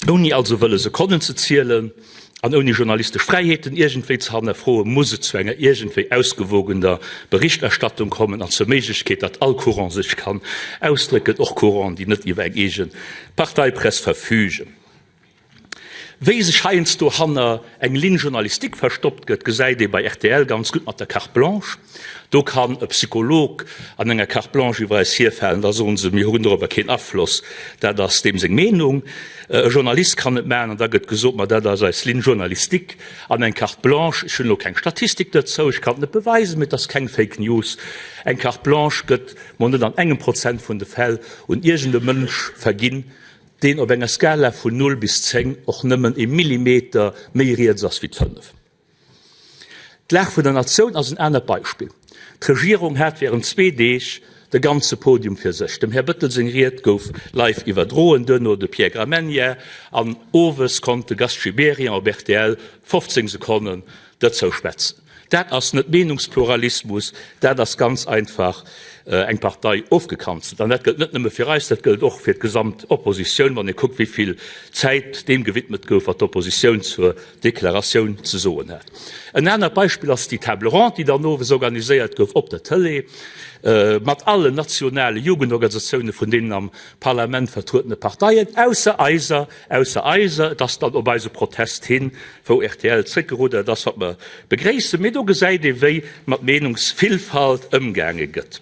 Ouni also wëlle Sekonnen ze zielen an ouni journalistesch Fräiheeten iergendwéi ze hannerfroen, muss et zu enger iergendwéi ausgewogener Berichterstattung kommen an zur Méiglechkeet, datt all Courant sech kann ausdrécken, och Couranten, déi net iwwer eng eege Parteipress verfügen. Wéi sech heiansdo hanner eng Ligne journalistique verstoppt gëtt, gesäit ee bei rtl ganz gutt mat der Carte blanche. Do kann e Psycholog an enger Carte blanche iwwer eis hierfalen, da soen se, mir hunn dorobber keen Afloss, dat ass deem seng Meenung. E Journalist kann et maachen an da gëtt gesot, ma dat ass eis Ligne journalistique an eng Carte blanche, ech hunn elo keng Statistik dozou, ech kann et net beweisen, mee et ass keng Fake News, eng Carte blanche gëtt mol net an engem Prozent vun de Fäll un iergend e Mënsch verginn, deen op enger Skala vun 0 bis 10 och nëmmen e Millimeter méi riets ass wéi d'5. D'Lag vun der Natioun ass en anert Beispill. D'Regierung hat während zwee Deeg de ganze Podium fir sech. Dem Här Bettel seng Ried gouf live iwwerdroen, duerno de Pierre Gramegna an owes konnt de Gast Gibéryen op rtl 15 Sekonnen dozou schwätzen. Dat ass net Meenungspluralismus, dat ass ganz einfach eng Partei ofgekanzelt. An dat gëllt net nëmme fir eis, dat gëllt och fir d'gesamt Oppositioun, wann ee kuckt, wéi vill Zäit deem gewidmet gouf, wat d'Oppositioun zur Deklaratioun ze soen hat. En anert Beispill ass déi Table ronde, déi dann owes organiséiert gouf op der Tëlee, mat allen nationale Jugendorganisatioune vun deenen am Parlament vertruedene Parteien, ausser eiser, ausser eiser. Et ass dann op eise Protest hin, wou rtl zréckgeruddert ass, wat mer begréissen. Mee do gesäit ee wéi mat Meenungsvillfalt ëmgaange gëtt.